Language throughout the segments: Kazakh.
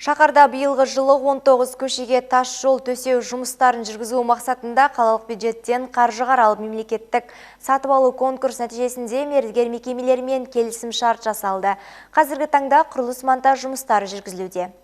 Шаһарда биылғы жылы 19 көшеге тас жол төсеу жұмыстарын жүргізу мақсатында қалалық бюджеттен қаржы қаралып, мемлекеттік сатып алу конкурс нәтижесінде мердігер мекемелермен келісім шарт жасалды. Қазіргі таңда құрылыс монтаж жұмыстары жүргізілуде.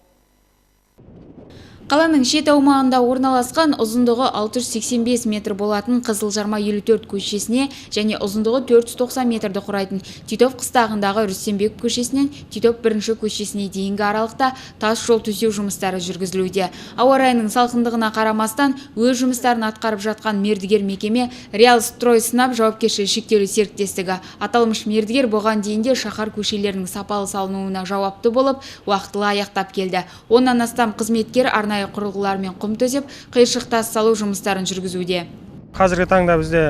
Қаланың шет аумағында орналасқан ұзындығы 685 метр болатын Қызылжарма 54 көшесіне және ұзындығы 490 метрді құрайтын Титов қыстағындағы Рүстембеков көшесінен Титов бірінші көшесіне дейінгі аралықта тас жол төсеу жұмыстары жүргізілуде. Ауа райының салқындығына қарамастан өз жұмыстарын атқарып жатқан мердігер мекеме Реал Строй Снаб жауапкершілігі шектеулі серіктестігі. Аталмыш мердігер бұған дейін де шаһар көшелерінің сапалы салынуына жауапты болып, уақытылы аяқтап келді. 10-нан астам қызметкер арнайы құрылғылармен құм төсеп, қиыршық тас салу жұмыстарын жүргізуде. Қазіргі таңда бізде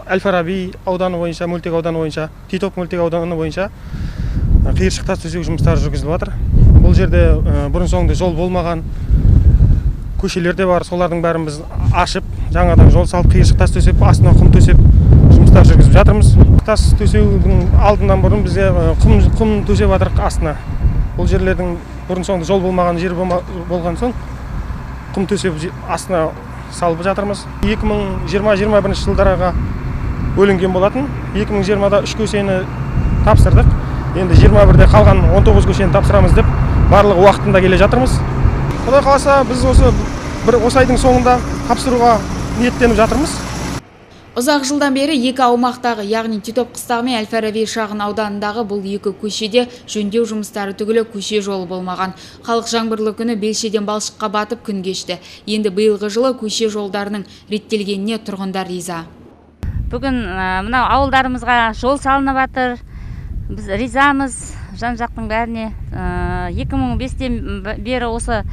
Әл-Фараби ауданы бойынша, мөлтек ауданы бойынша, Титов мөлтек ауданы бойынша қиыршық тас төсеу жұмыстары жүргізіліп жатыр. Бұл жерде бұрын соңды жол болмаған көшелер де бар, солардың бәрін біз ашып, жаңадан жол салып, қиыршық тас төсеп, астына құм төсеп жұмыстар жүргізіп жатырмыз. Тас төсеудің алдынан бұрын бізде құм төсеп жатырық астына. Бұл жерлердің бұрын соңды жол болмаған жер болған соң құм төсеп астына салып жатырмыз. 2020-21 жылдарға бөлінген болатын. 2020-да 3 көшені тапсырдық. Енді 21-де қалған 19 көшені тапсырамыз деп барлығы уақытында келе жатырмыз. Құдай қаласа, біз осы айдың соңында тапсыруға ниеттеніп жатырмыз. Ұзақ жылдан бері екі аумақтағы, яғни Титов қыстағы мен Әл-Фараби шағын ауданындағы бұл екі көшеде жөндеу жұмыстары түгілі көше жолы болмаған. Халық жаңбырлы күні белшеден балшыққа батып күн кешті. Енді биылғы жылы көше жолдарының реттелгеніне тұрғындар риза. Бүгін мынау ауылдарымызға жол салынып жатыр. Біз ризамыз жан-жақтың бәріне. 2005-тен бері осы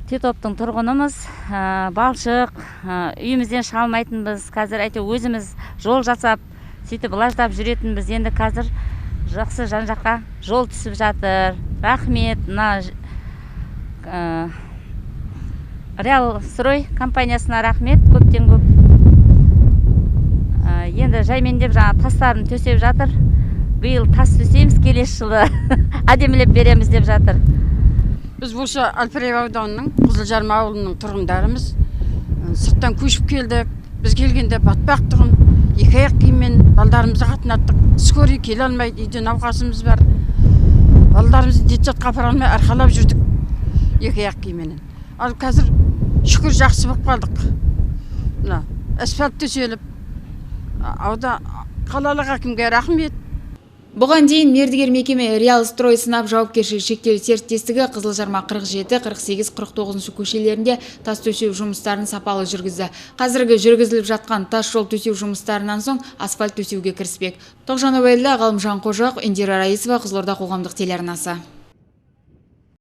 Титовтың тұрғынымыз, балшық, үйімізден шыға алмайтынбыз. Қазір әйтеуір өзіміз жол жасап, сөйтіп лаждап жүретінбіз. Енді қазір жақсы жан-жаққа жол түсіп жатыр. Рахмет, мына Реал Строй компаниясына рахмет, көптен көп. Енді жаймендеп жаңа тастарын төсеп жатыр. Биыл тас төсейміз, келесі жылы әдемілеп береміз деп жатыр. Біз осы Әл-Фараби ауданының Қызылжарма ауылының тұрғындарымыз. Сырттан көшіп келдік. Біз келгенде батпақ тұғын, екі аяқ киіммен балдарымызды қатынаттық. Скорый келе алмайды, үйде науқасымыз бар. Балдарымызды детсадқа апара алмай арқалап жүрдік екі аяқ киімменен. Ал қазір шүкір жақсы болып қалдық. Мына асфальт төселіп, қалалық әкімге рахмет. Бұған дейін мердігер мекеме Реал Строй Снаб жауапкершілігі шектеулі серіктестігі Қызылжарма 47, 48, 49 көшелерінде тас төсеу жұмыстарын сапалы жүргізді. Қазіргі жүргізіліп жатқан тас жол төсеу жұмыстарынан соң асфальт төсеуге кіріспек. Тоғжан Абайділдә, Ғалымжан Қожақ, Индира Раисова, Қызылорда қоғамдық телеарнасы.